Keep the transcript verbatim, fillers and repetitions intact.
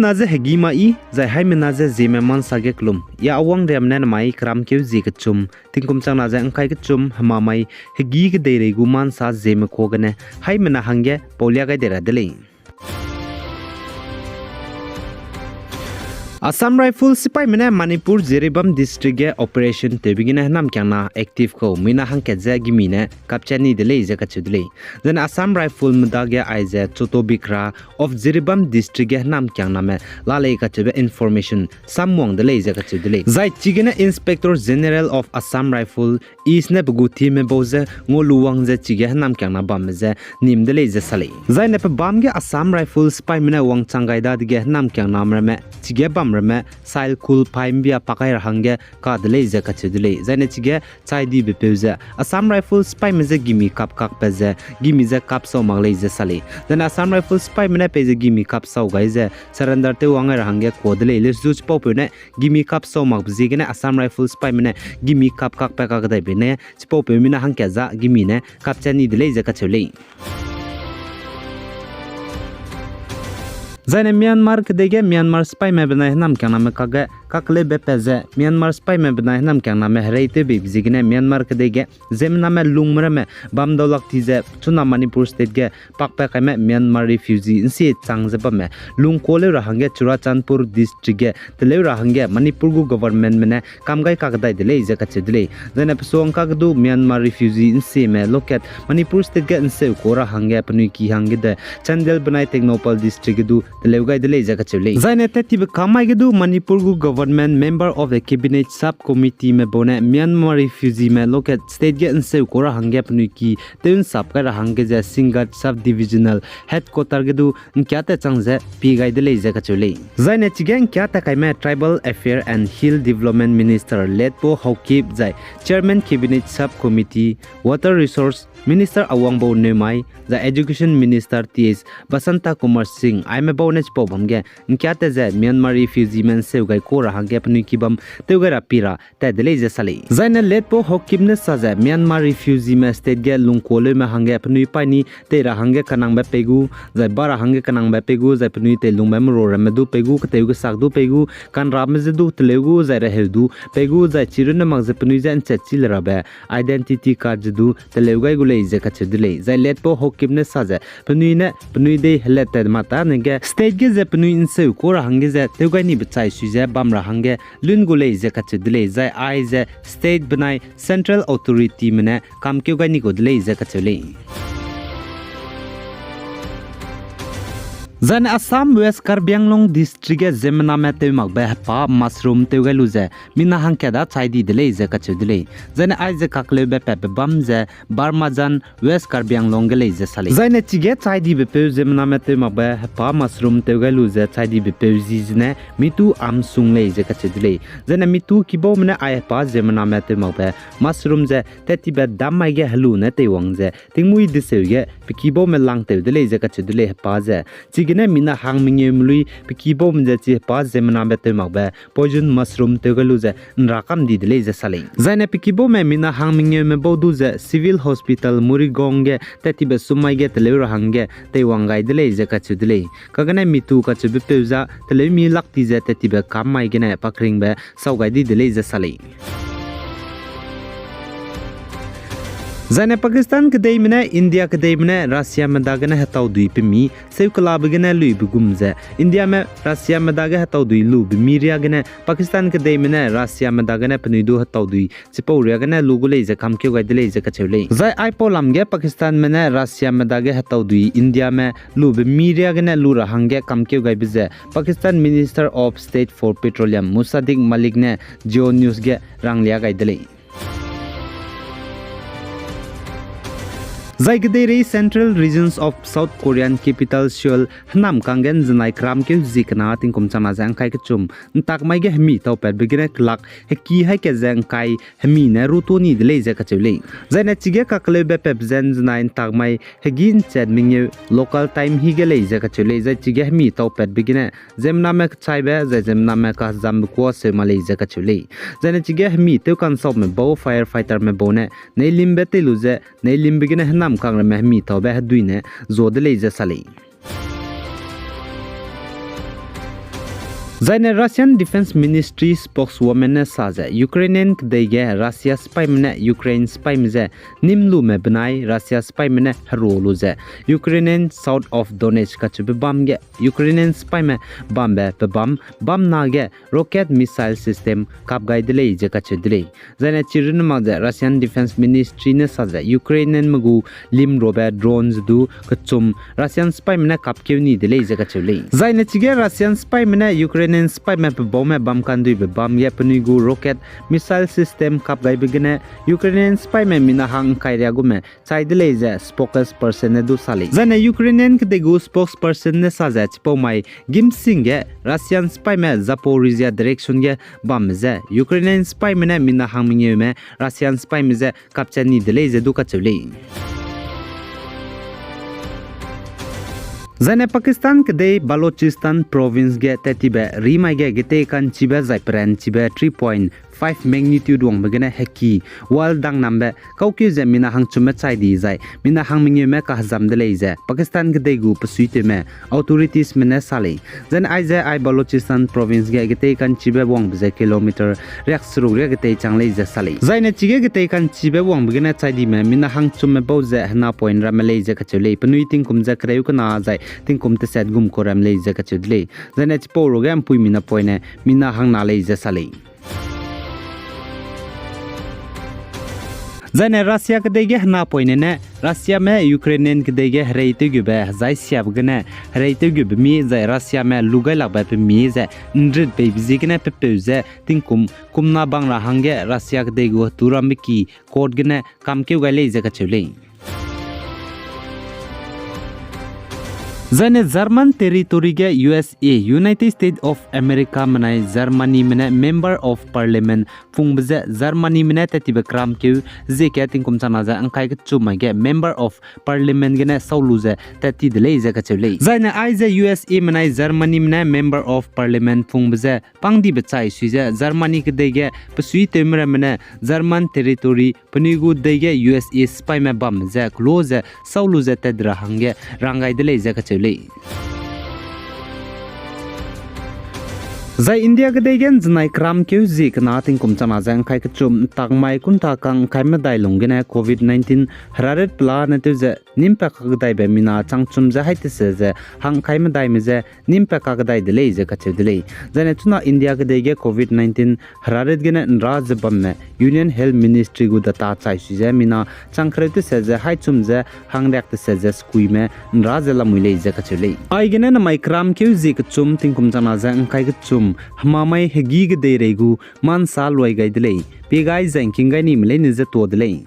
Na ze hegî ma i, zai haimena ze Zeme mansa ge kelum. Ya awang riam ne namai keram keu zie kechum, tingkum chang na ze ngkai kechum, hema mai, hegî kedeirei gu mansa Zeme kua gene, haimena hangge paulia gai de ra de lei. Assam Rifle sipaime ne Manipur Jiribam District ge operation tewbe gene hênamkiangna active kau mina hangkat ze gimi ne kapchat ni de lei ze kacheu de lei. Zene Assam Rifle medage aize Chotobikra of Jiribam District ge hênamkiangname la lei kacheube information samwang de lei ze kacheu de lei. Zai chigene Inspector General of Assam Rifle East ne pe gu teamme bau ze ngau lu wang ze chige hênamkiangna bamme ze nim de lei ze sa lei. Zaine pe bam ge Assam Rifle sipaime ne wangchang gai dadege hênamkiangname ramme chige bam ramme sail kul pai mbia pakai ra hangge ka de lei ze kacheu de lei. Zaine chige chaidibe peu ze Assam Rifle sipaime je gimi kapkakbe ze gimi je kapsau mak lei ze sa lei. Zaine Assam Rifle sipaime ne peize gimi kapsau gai ze surrender tew wang ra hangge kua de lei. Lesu chipaupeu ne gimi kapsau makbe ziegene Assam Rifle sipaime ne gimi kapkakbe kakdaibe ne chipaupeu mina hangkat za gimi ne kapchat ni de lei ze kacheu lei. Zaine Myanmar kedei ge Myanmar sipaime benai hênamkiangname kakge kakleube pat ze Myanmar sipaime benai hênamkiangname herei tewbeibe ziegene Myanmar kedei ge ziemmename lungme ramme bam daulak ti ze chuna Manipur State ge pakpat kaime Myanmar refugee nsie chang ze bamme lungkua leu ra hangge Churachandpur District ge teleu ra hangge Manipur gu governmentme ne kam gai kakdai de lei ze kacheu de lei. Zaine pesuang kak du Myanmar refugee nsieme lokat Manipur State ge nseu kua ra hangge penui ki hangge de Chandel benai Tengnoupal District ge du teleu gai de lei ze kacheu lei. Zaine tettibe kam mai ge du Manipur gu government member of a cabinet sub committeeme bau ne Myanmar refugeeme lokat state ge nseu kua ra hangge penui ki tew nsap kai ra hangge ze Singngat Sub Divisional Headquarter ge du ngkiatat chang ze pie gai de lei ze kacheu lei. Zaine chige ngkiatat kaime Tribal Affairs and Hill Development Minister Letpao Haokip zai Chairman Cabinet Sub Committee, Water Resource Minister Awangbau Newmai zai Education Minister Th Basanta Kumar Singh aime bau ne chipau bam ge ngkiatat ze Myanmar refugeeme nseu gai kua ra hangge penui ki bam tew gai ra pie ra tat de lei ze sa lei. Zaine Letpao Haokip ne sa ze Myanmar refugeeme state ge lungkua leume hangge penui paîni tei ra hangge kanangbe pei gu, zai ba ra hangge kanangbe pei gu, zai penui teilungbe merua ramme du pei gu, ketew kesak du pei gu, kanrame je du teleu gu, zai reheu du pei gu, zai chirunne mak ze penui je nchat chi le rabe identity card ze du teleu gai gu lei ze kacheu de lei. Zai Letpao Haokip ne sa ze penui ne penui dei helattat ma tane ge state ge ze penui nseu kua ra hangge ze tew gai nibe chai sui ze bam ra hangge lun gu lei ze kacheu de lei. Zai aize state benai central authorityme ne kamkeu gai ni kau de lei ze kacheu lei. Zaine Assam West Karbi Anglong District ge ziemmename tew makbe hepa mushroom tew gai lu ze mina hangkat da chai di de lei ze kacheu de lei. Zaine aize kakleube patbe bam ze Barmajan West Karbi Anglong ge lei ze sa lei. Zaine chige chai dibe peu ziemmename tew makbe hepa mushroom tew gai lu ze chai dibe peu zi zene Mitu Amsung lei ze kacheu de lei. Zaine Mitu kibaume ne ai hepa ziemmename tew makbe mushroom ze tettibe dam mai ge helu ne teiwang ze tingmuî deseu ge pe kibaume langtew de lei ze kacheu de lei hepa ze. Chigene mina hang mengeu melui pe kibaume ze chi hepa ziemmename tew makbe poison mushroom tew gai lu ze nra kam di de lei ze sa lei. Zaine pe kibaume mina hang mengeume bau du ze Civil Hospital Murgaon ge tettibe sum mai ge teleu ra hangge teiwang gai de lei ze kacheu de lei. Kagene Mitu kacheube peu za teleumi lak ti ze tettibe kam mai gene pakringbe sau gai di de lei ze sa lei. Zaine Pakistan kedeime ne India kedeime ne Russiame dagene hetaudui pemi seukelabe gene luibe gum ze Indiame Russiame dage hetaudui lube mi riagene Pakistan kedeime ne Russiame dagene penui du hetaudui chipau riagene lu gu lei ze kamkeu gai de lei ze kacheu lei. Zai aipau lam ge Pakistanme ne Russiame dage hetaudui Indiame lube mi riagene lu ra hangge kamkeu gaibe ze Pakistan Minister of State for Petroleum Musaddiq Malik ne Jio News ge ranglia gai de lei. Zai kedeirei Central Regions of South Korean Capital Seoul hênamkang ge nzenai keram keu zie kena tingkum changna ze ngkai kechum ntak mai ge hemi taupatbe gene kelak heki haî kat ze ngkai hemi ne ruto ni de lei ze kacheu lei. Zaine chige kakeleube patbe ze nzenai ntak mai hegî nchat mengeu local time hi ge lei ze kacheu lei. Zai chige hemi taupatbe gene ziemmename kechaibe zai ziemmename kahezambe kuâ seu ma lei ze kacheu lei. Zaine chige hemi tewkansaube bau firefighterme bau ne neilimbe tei lu ze neilimbe gene hênamkang ramme hemi taube hedui ne zua de lei ze sa lei. Zaine Russian Defense Ministry spokeswoman ne sa ze, Ukrainian kedei ge Russia sipaime ne Ukraine sipaime je nîm lume benai Russia sipaime ne herua lu ze, Ukrainian South of Donetsk kacheube bam ge Ukrainian sipaime bambe pebâm bam na ge rocket missile system kap gai de lei ze kacheu de lei. Zaine chi runne mak ze Russian Defense Ministry ne sa ze Ukrainianme gu limrobe drones du kechum Russian sipaime ne kapkeu ni de lei ze kacheu lei. Zaine chige Russian sipaime ne Ukrainian sipaime pebaume bam kanduibe bam ge penui gu rocket missile system kap gaibe gene Ukrainian sipaime mina hang ngkai riâ gume chai de lei ze spokesperson ne du sa lei. Zaine Ukrainian kedei gu spokesperson ne sa ze chipau mai gîmsing ge Russian sipaime Zaporizhzhia direction ge bamme je Ukrainian sipaime ne mina hang mengeume Russian sipaime je kapchat ni de lei ze du kacheu lei. Zaine Pakistan kedei Balochistan province ge tattibe rimai ge getei ka'nchibe zai peranchibe three point five magnitude wangbe gene heki wall dangnambe kaukeu ze mina hangchumme chai di zai mina hang mengeume kahezam de lei ze Pakistan kedei gu pesuitewme authoritiesme ne sa lei. Zaine aize ai Balochistan province ge getei ka'nchibe wangbe ze kilometer riakseruk riak getei chang lei ze sa lei. Zaine chige getei ka'nchibe wangbe gene chai dime mina hangchumme bau ze hena point ramme lei ze kacheu lei. Penui tingkum ze kereu kena zai tingkum teset gum kau ram lei ze kacheu de lei. Zaine chipau ruge ’mpuimi napoine mina hangna lei ze sa lei. Zaine Russia kedei ge hena poine ne Russiame Ukrainian kedei ge hereitewgube hezai siabe gene hereitewgube mi zai Russiame lu gailakbe pe mi ze ’nrit peibe ziegene pepeu ze tingkum kumna bang ra hangge Russia kedei gu hetu rambe ki court gene kamkeu gai lei ze kacheu lei. Zaine German territory ge U S A, United States of America menai Germanyme ne Member of Parliament pungbe ze Germanyme ne tattibe keramkeu zie ke tingkum changna ze ’ngkai kechum mai ge Member of Parliament gene sau lu ze tatti de lei ze kacheu lei. Zaine aize U S A menai Germanyme ne Member of Parliament pungbe ze pangdibe chai sui ze Germany kedei ge pesuitewme ramme ne German territory penui gu dei ge U S A sipaime bam ze kelo ze sau lu ze tat ra hangge rang gai de lei ze kacheu lei. Zai India kedei ge ’nzenai keramkeu zie kena tingkum changna ze ’ngkai kechum ’ntak mai kunta kang ’ngkai medai lung gene Covid nineteen heraret pelane tew ze nîm pa kakdaibe mina changchum ze haî tese ze hang ’ngkai medaime je nîm pa kakdai de lei ze kacheu de lei. Zaine chuna India kedei ge Covid nineteen heraret gene ’nra ze bamme Union Health Ministry gu data chai sui ze mina chang kereu tese ze haî chum ze hang riak tese ze sekuime ’nra ze lamui lei ze kacheu lei. Aigene namai keramkeu zie kechum tingkum changna ze ’ngkai kechum hemamai hegî kedeirei gu mansa luai gai de lei. Pie gai zai ’ngking gai nime leine je tuâ de lei.